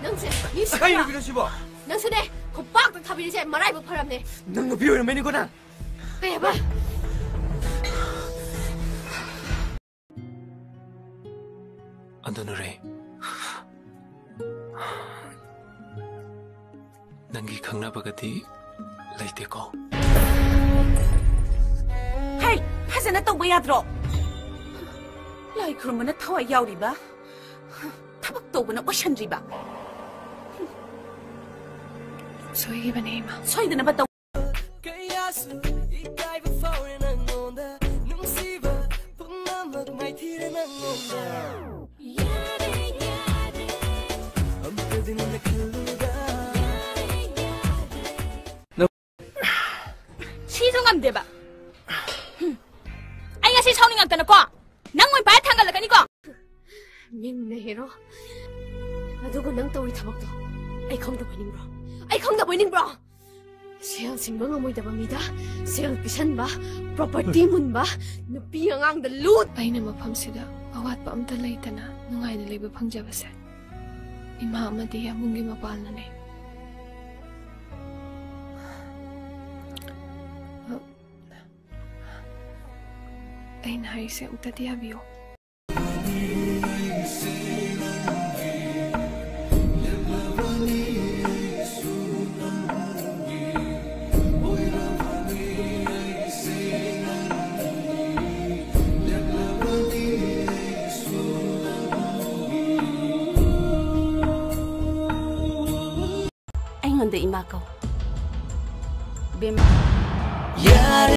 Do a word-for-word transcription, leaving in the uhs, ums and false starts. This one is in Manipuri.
ꯅꯪꯁꯦ ꯃꯤ ꯀꯩ ꯁꯤꯕ? ꯅꯨꯄꯤꯅꯣ ꯁꯤꯕꯣ? ꯅꯪꯁꯨꯅꯦ, ꯈꯨꯄꯥꯛꯇ ꯊꯥꯕꯤꯔꯤꯁꯦ ꯃꯔꯥꯏꯕꯛ ꯐꯔꯝꯅꯦ꯫ ꯅꯪ ꯅꯨꯄꯤ ꯑꯣꯏꯔꯝꯃꯦꯅꯤꯀꯣ ꯅꯪ꯫ ꯀꯩ ꯍꯥꯏꯕ? ꯑꯗꯨꯅ ꯔꯦ, ꯅꯪꯒꯤ ꯈꯪꯅꯕꯒꯗꯤ ꯂꯩꯇꯦꯀꯣ? ꯍꯩ, ꯐꯖꯅ ꯇꯧꯕ ꯌꯥꯗ꯭ꯔꯣ? ꯂꯥꯏ ꯈꯨꯔꯨꯝꯕꯅ ꯊꯋꯥꯏ ꯌꯥꯎꯔꯤꯕ, ꯊꯕꯛ ꯇꯧꯕꯅ ꯑꯣꯏꯁꯟꯗ꯭ꯔꯤꯕ꯫ ꯁꯣꯏꯈꯤꯕꯅꯦ, ꯏꯃꯥ꯫ ꯁꯣꯏꯗꯅꯕ ꯇꯧ꯫ ꯀꯌꯥꯁꯨ ꯏꯀꯥꯏꯕ ꯐꯥꯎꯔꯦ ꯅꯪꯉꯣꯟꯗ, ꯅꯨꯡꯁꯤꯕ ꯄꯨꯝꯅꯃꯛ ꯃꯥꯏꯊꯤꯔꯦ ꯅꯪꯉꯣꯟꯗ꯫ ꯌꯥꯔꯦ, ꯌꯥꯔꯦ꯫ ꯑꯝꯇꯗꯤ ꯅꯪꯅ ꯈꯜꯂꯨꯗ꯫ ꯌꯥꯔꯦ, ꯌꯥꯔꯦ꯫ ꯁꯤꯁꯨ ꯉꯝꯗꯦꯕ꯫ ꯍꯨꯝ꯫ ꯑꯩ ꯉꯁꯤ ꯁꯥꯎꯅꯤꯡꯉꯛꯇꯅꯀꯣ, ꯅꯪ ꯑꯣꯏꯅ ꯄꯥꯏꯔ ꯊꯥꯡꯒꯠꯂꯛꯀꯅꯤꯀꯣ꯫ ꯃꯤꯡꯅ ꯍꯦꯔꯣ꯫ ꯑꯗꯨꯒ ꯅꯪ ꯇꯧꯔꯤ ꯊꯕꯛꯇꯣ ꯑꯩ ꯈꯪꯗꯕ ꯑꯣꯏꯅꯤꯡꯕ꯭ꯔꯣ? ꯑꯩ ꯈꯪꯗꯕ ꯑꯣꯏꯅꯤꯡꯕ꯭ꯔꯣ? ꯁꯦꯜ ꯁꯤꯡꯕ ꯉꯝꯃꯣꯏꯗꯕ ꯃꯤꯗ ꯁꯦꯜ ꯄꯤꯁꯟꯕ, property ꯍꯣꯏ꯫ ꯃꯨꯟꯕ, ꯅꯨꯄꯤ ꯑꯉꯥꯡꯗ ꯂꯨꯠ꯫ ꯑꯩꯅ ꯃꯐꯝꯁꯤꯗ ꯑꯋꯥꯠꯄ ꯑꯝꯇ ꯂꯩꯇꯅ ꯅꯨꯡꯉꯥꯏꯅ ꯂꯩꯕ ꯐꯪꯖꯕꯁꯦ ꯏꯃꯥ ꯑꯃꯗꯤ ꯌꯥꯝꯕꯨꯡꯒꯤ ꯃꯄꯥꯜꯅꯅꯦ꯫ ꯑꯩꯅ ꯍꯥꯏꯔꯤꯁꯦ ꯑꯃꯨꯛꯇꯗꯤ ꯌꯥꯕꯤꯌꯣ꯫ ꯑꯩꯉꯣꯟꯗ ꯏꯃꯥ ꯀꯧ꯫ ꯕꯦꯝ꯫ ꯌꯥꯔꯦ꯫